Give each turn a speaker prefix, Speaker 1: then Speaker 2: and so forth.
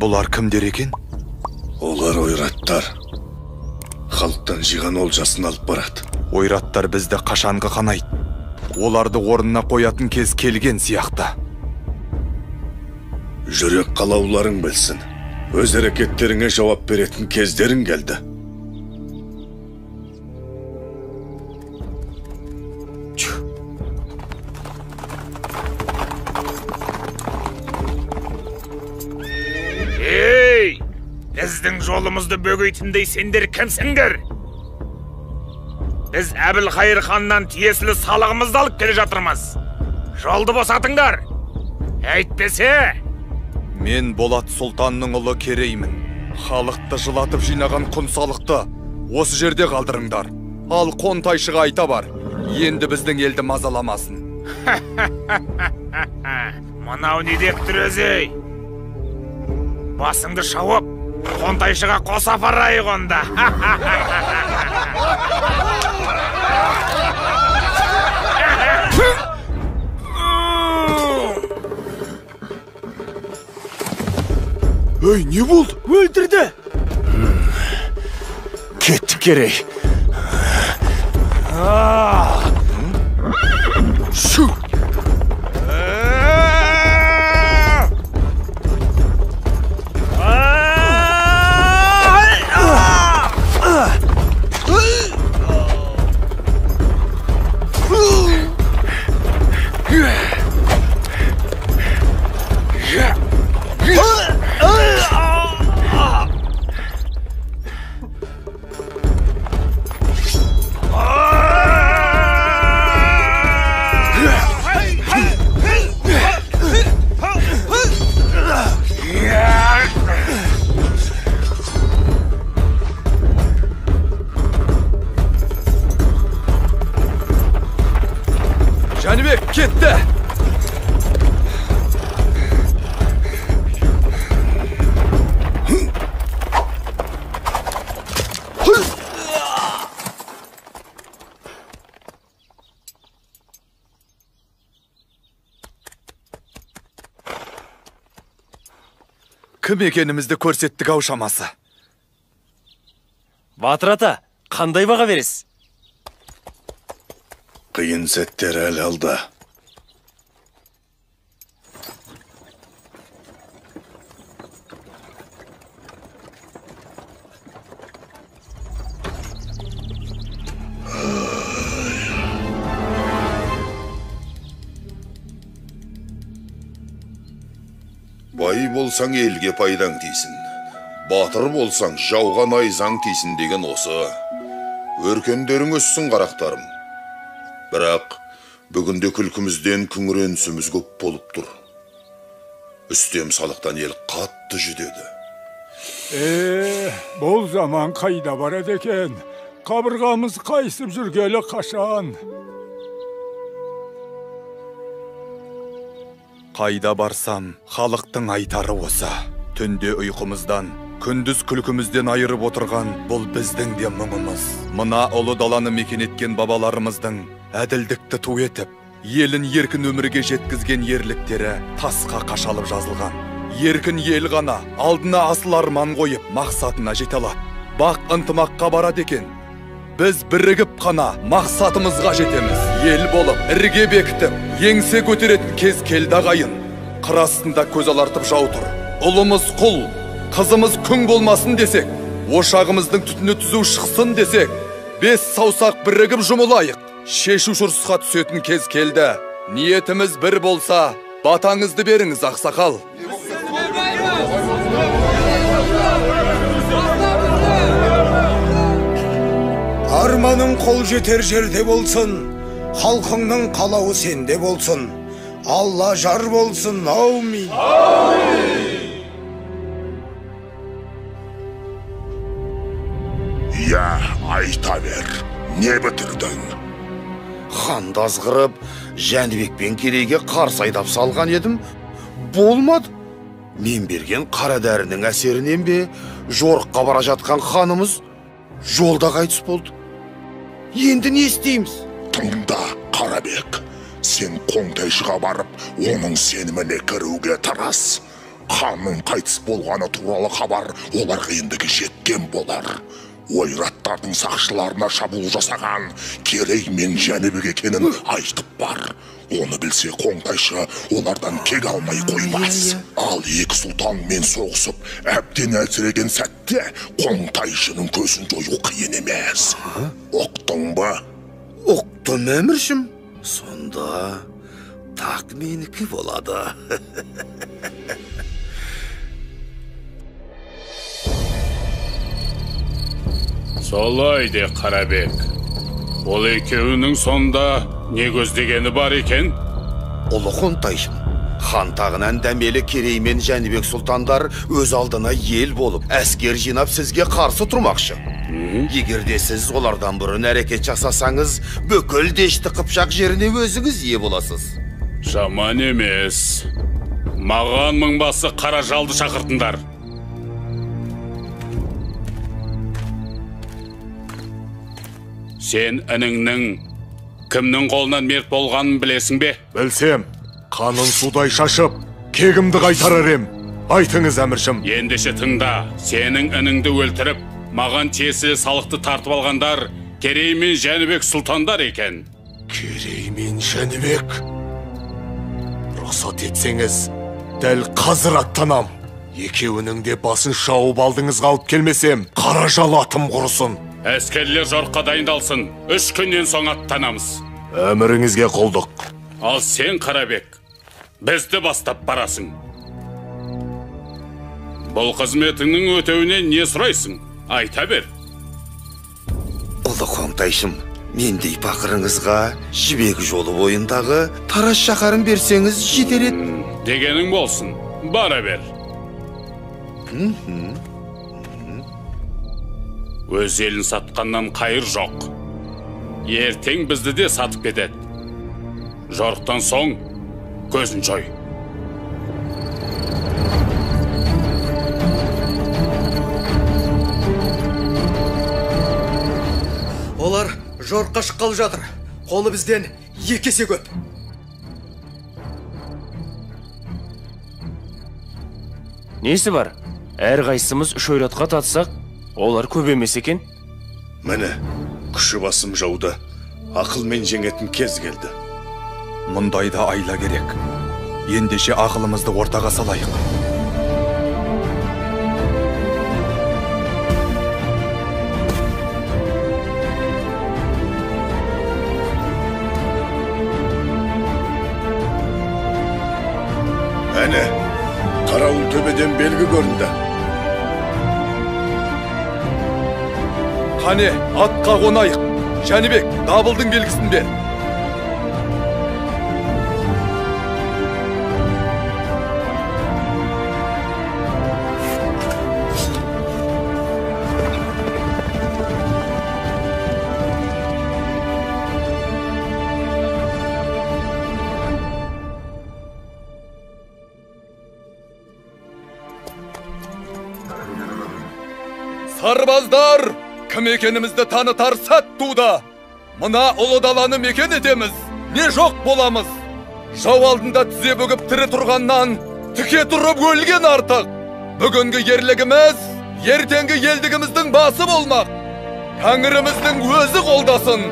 Speaker 1: Олар кімдер екен?
Speaker 2: Олар ойраттар. Халықтан жиған олжасын алып барады.
Speaker 1: Ойраттар бізді қашанғы қанайды. Оларды орнына қоятын кез келген сияқты.
Speaker 2: Жүрек қалауларың білсін. Өз әрекеттеріңе жауап беретін кездерің келді.
Speaker 3: Ей! Біздің жолымызды бөгейтіндей сендер кімсіңдер? Біз Әбілқайыр ханнан тиесілі салығымызды алып келе жатырмыз. Жолды босатыңдар. Әйтпесе...
Speaker 1: Мен Болат Сұлтанның ұлы Кереймін. Халықты жылатып жинаған құн салықты осы жерде қалдырыңдар. Ал Қонтайшыға айта бар. Енді біздің елді мазаламасын.
Speaker 3: Мынау не деп тұр өзі? Басыңды шауып, Қонтайшыға қоса апарайық онда.
Speaker 2: Ей, не болды?
Speaker 4: Өлтірді!
Speaker 2: Кеттік, Керей.
Speaker 1: Шу! Жәнібек кетті! Кім екенімізді көрсеттік ау шамасы.
Speaker 4: Батыр ата, қандай баға бересіз?
Speaker 2: Қиын сәттер әлі алда.
Speaker 5: Бай болсаң елге пайдаң тисін, батыр болсаң жауға найзаң тисін деген осы. Өркендерің өссін, қарақтарым. Бірақ бүгінде күлкімізден күңіренісіміз көп болып тұр. Үстем салықтан ел қатты жүдеді.
Speaker 6: Бұл заман қайда барады екен? Қабырғамыз қайысып жүргелі қашан?
Speaker 1: Қайда барсам, халықтың айтары осы. Түнде ұйқымыздан, күндіз күлкімізден айырып отырған бұл біздің де мұңымыз. Мына ұлы даланы мекен еткен бабаларымыздың әділдікті ту етіп, елін еркін өмірге жеткізген ерліктері тасқа қашалып жазылған. Еркін ел ғана алдына асыл арман қойып, мақсатына жете алады. Бақ ынтымаққа барады екен. Біз бірігіп қана мақсатымызға жетеміз. Ел болып, ірге бекітіп, еңсе көтеретін кез келді ағайын. Қыр астында көз алартып жау тұр. Ұлымыз құл, қызымыз күң болмасын десек, ошағымыздың түтіні түзу шықсын десек, бес саусақ бірігіп жұмылайық. Шешуші ұрысқа түсетін кез келді. Ниетіміз бір болса, батаңызды беріңіз, ақсақал.
Speaker 7: Арманың қол жетер жерде болсын, халқыңның қалауы сенде болсын. Алла жар болсын, аумин.
Speaker 5: Иә, айта бер, не бітірдің?
Speaker 8: Ханды азғырып, Жәнібек пен Керейге қарсы айдап салған едім, болмады. Мен берген қара дәрінің әсерінен бе, жорыққа бара жатқан ханымыз жолда қайтыс болды. Енді не істейміз?
Speaker 5: Тыңда, Қарабек, сен Қоңтайшыға барып, оның сеніміне кіруге тырыс. Ханның қайтыс болғаны туралы хабар оларға ендігі жеткен болар. Ойраттардың сақшыларына шабуыл жасаған Керей мен Жәнібек екенін айтып бар. Оны білсе Қоңтайшы олардан кек алмай қоймас. Ал екі сұлтанмен соғысып, әбден әлсіреген сәтте Қоңтайшының көзін жою қиын емес. Ұқтың ба?
Speaker 8: Ұқтым, әміршім. Сонда тақ менікі болады.
Speaker 9: Солай де, Қарабек. Ол екеуінің сонда не көздегені бар екен?
Speaker 8: Ұлы Қоңтайшым, хан тағынан дәмелі Керей мен Жәнібек сұлтандар өз алдына ел болып, әскер жинап сізге қарсы тұрмақшы. Егер де сіз олардан бұрын әрекет жасасаңыз, бүкіл Дешті Қыпшақ жеріне өзіңіз ие боласыз.
Speaker 9: Жаман емес. Маған мыңбасы Қаражалды шақыртыңдар. Сен ініңнің кімнің қолынан мерт болғанын білесің бе?
Speaker 1: Білсем, қанын судай шашып, кегімді қайтарар ем. Айтыңыз, әміршім.
Speaker 9: Ендеше тыңда, сенің ініңді өлтіріп, маған тиесілі салықты тартып алғандар Керей мен Жәнібек сұлтандар екен.
Speaker 1: Керей мен Жәнібек? Рұқсат етсеңіз, дәл қазір аттанам. Екеуінің де басын шауып алдыңызға алып келмесем, Қаражал атым құрысын.
Speaker 9: Әскерлер жорыққа дайындалсын. 3 күннен соң аттанамыз.
Speaker 1: Әміріңізге құлдық.
Speaker 9: Ал сен, Қарабек, бізді бастап барасың. Бұл қызметіңнің өтеуіне не сұрайсың? Айта бер.
Speaker 8: Ұлы Қоңтайшым, мендей пақырыңызға Жібек жолы бойындағы Тараз шаһарын берсеңіз жетер еді.
Speaker 9: Дегенің болсын. Бара бер. Өз елін сатқаннан қайыр жоқ. Ертең бізді де сатып кетеді. Жорықтан соң көзін жой.
Speaker 10: Олар жорыққа шыққалы жатыр. Қолы бізден 2 есе көп.
Speaker 4: Несі бар? Әрқайсымыз 3 ойратқа татсақ, олар көп емес екен.
Speaker 2: Міне, күші басым жауды ақылмен жеңетін кез келді.
Speaker 1: Мұндайда айла керек. Ендеше ақылымызды ортаға салайық.
Speaker 2: Әне, қарауыл төбеден белгі көрінді.
Speaker 1: Қане, атқа қонайық. Жәнібек, дабылдың белгісін бер. Сарбаздар! Кім екенімізді танытар сәт туды. Мына ұлы даланы мекен етеміз, не жоқ боламыз. Жау алдында тізе бүгіп тірі тұрғаннан, тіке тұрып өлген артық. Бүгінгі ерлігіміз, ертеңгі елдігіміздің басы болмақ. Тәңіріміздің өзі қолдасын.